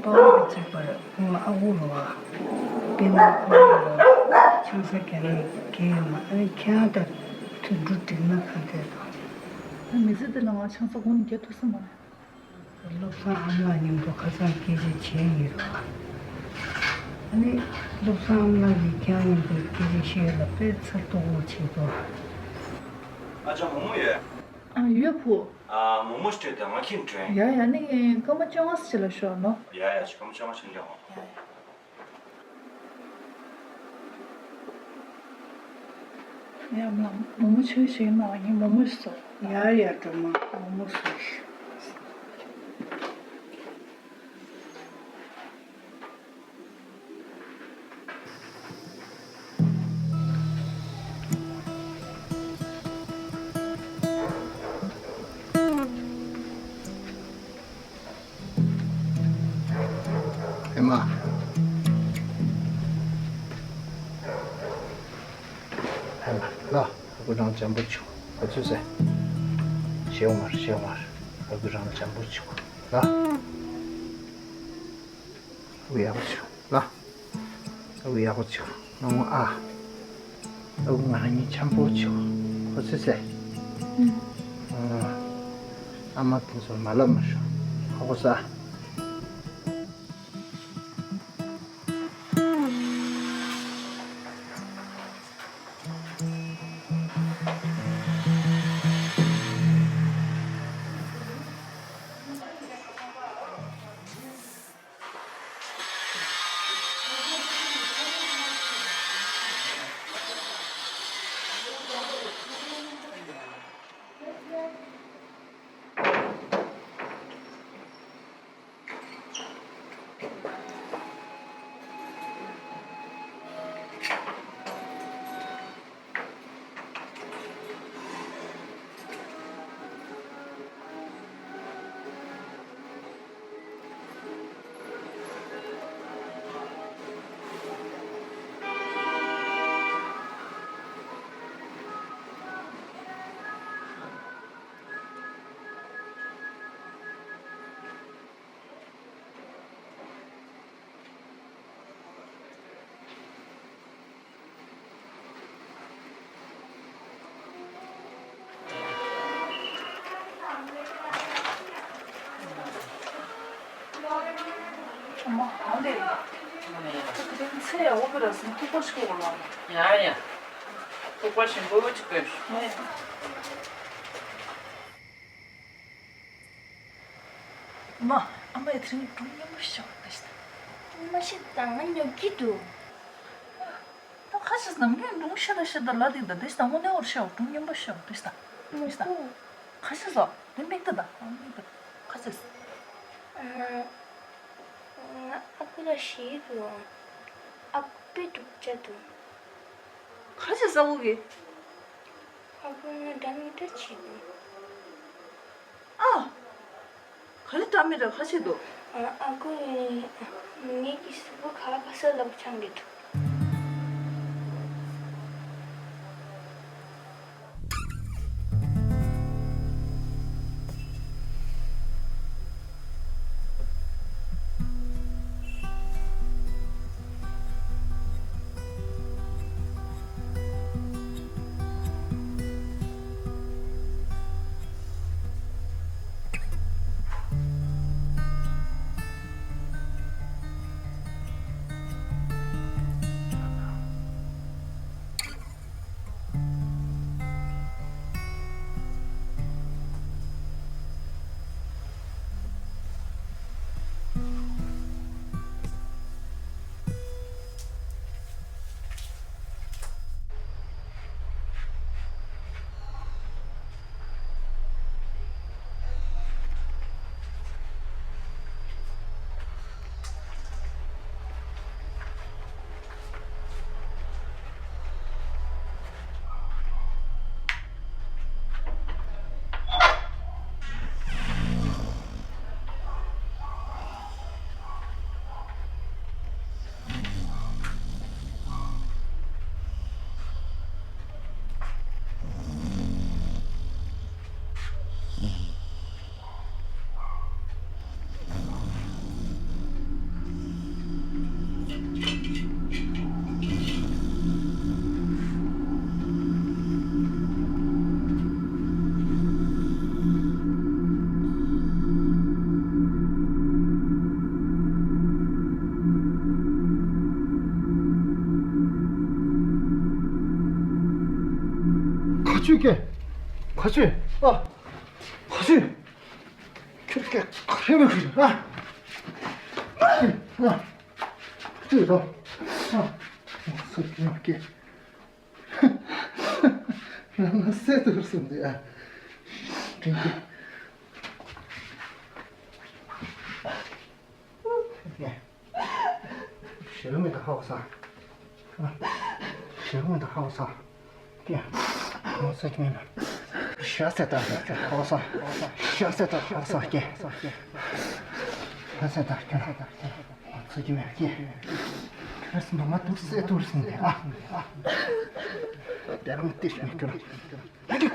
པ་ཕ་གཅིག་པར་ཁོང་ལ་ཨ་ཁུ་རེད་བ། དཔེར་ན་ཁོང་ལ་ཆང་ས་བརྒྱབ་ནས་གལ་ཡོད་མ་རེད། ཁྱེད་རང་ད་དུད་འགྲོ་འགྲིག་ན་ག་འདྲ་དང་། ཨ། མི་ཚེ་འདི་ལ་ང་ཆང་ས་གོང་ནས་བརྒྱབ་ཐུབ་ས་མ་རེད། བློ་བཟང་ཨ་མ་ལགས་མཉམ་དུ་ཁ་སང་སྐད་ཆ་བྱས་ཡིན་རོགས། ཨ་ནི་བློ་བཟང་ཨ་མ་ལགས་ཀྱིས་ཁྱེད་རང་མཉམ་དུ་སྐད་ཆ་བཤད་ཡ་ལ་དཔེ་ཚ་ཏོག་ཏོག་བྱེད་དོ། ཨ་ཅག་མོག་མོག་ཡོད། ཨ། ཡོད་བུ། ཨ། མོག་མོག་སྤྲད་དང་། ང་ཁྱིམ་འགྲོ་ཡིན། ཡ་ཡ། ནི་སྐར་མ་བཅོ་ལྔ་ཙམ་ལ་ཤོག་ནོ། ཡ་ཡ། སྐར་མ་བཅོ་ལྔ་ཙམ་ལ་ཡོང་། ཡ། མོག་མོག་ཆོས་ཞིག་ན་ཡིན། མོག་མོག་ཟོ། ཡ་ཡ། སྒྲོལ་མ་མོག་མོག་ཟོ། ཨེ་མ། ཨེ་མ་ལ། ཨ་ཁུ་རང་འཇམ་པོ་བྱུང་། ཨ་ཚུ་ཟེ། ཞེའུ་མར་ཞེའུ་མར། ཨ་ཁུ་རང་འཇམ་པོ་བྱུང་ལ། ཨ་ཁུ་ཡག་པོ་བྱུང་ལ། ཨ་ཁུ་ཡག་པོ་བྱུང་། ཨ་ཁུ་ཨ། ཨ་ཁུ་ང་རང་གཉིས་འཇམ་པོ་བྱུང་། ཨ་ཚུ་ཟེ། ཨ་མ་དེ་ཚོ་མ་ལབ་མ་ཤོག་ཨ་ཁུ་ས། ཨ་མ། ཨ་ལེ། ད་དེ་རིང་ཚེ་ཡག་པོ་ར་སོང་། ཐུག་པ་ཞིག་གོ་ལ། ཡ་ཡ། ཐུག་པ་ཞིམ་པོ་ཅིག་དགོས། ཨེ། མ། ཨ་མས་དེ་རིང་སྒྲུང་སྙན་པོ་ཞིག་བཤད་པ་ལྟ་ཞིག་ད། མ་ཤི་ད་ང་ཉོབ་ཀྱི་འདུག་ད་ཁ་ཤས་ནམ་རྒྱུན་སྒྲུང་བཤད་ད་བཤད་ད་ལ་དེ་ད་དེ་ཞིག་ད་དངོས་གནས་འོར་བཤད་པ་སྒྲུང་སྙན་པོ་ཞིག་བཤད་པ་ལྟ་ཞིག་ད། མ་ཤི་ད། ཁ་ཤས་སོ་དེ་མིག་ད་ད་མིག་ད་ཁ་ཤས། ང་ང་ཨ་ཁུ་ལ་ཞེད་འདུག་ཨ་ཁུ་དཔེ་སྡུག་ཅག་འདུག་ཁ་ཤས་ས་འོག་གི། ཨ་ཁུ་ང་འདྲ་མི་འདྲ་བྱེད་འདུག་ཨ། ག་རེ་འདྲ་མི་འདྲ་ཁ་ཤས་འདུག་ཨ་ཁུ། ངེད་ཀྱི་གཟུགས་པོ་ག་པ་ས་ལབ་ཆང་གི་འདུག་ཆུ་ཀེ། ཁ་ཆུ། ཨ། ཁ་ཆུ། ཁྱོད་ཀེ་ཁ་ཧྲེ་མི་ཁུ་ཨ། ཨ། ཁ་ཆུ་དོ། ཨ། སུ་ཀེ་ཀེ། ང་ང་སེ་ཏུ་སུ་འདི་ཨ། ཀེ་ཀེ། ཞེ་མི་ད་ཧོག་ས། ཞེ་མི་ད་ཧོག་ས། ཀྱེ། ཧོག་ས་ཀྱེ་མེད་ན། ཤ་ཟེ་ད་ཧོག་ས། ཤ་ཟེ་ད་ཧོག་ས་ཀྱེ། ཤ་ཟེ་ད་ཀྱེ། ཧོག་ས་ཀྱེ་མེད་ཀྱེ། ཁྱེད་རང་ཚོ་ནོ་མ་དུག་སེ་དུག་སེ་ནས་ཨ། དེ་རང་ཏིས་མི་ཀྱུར།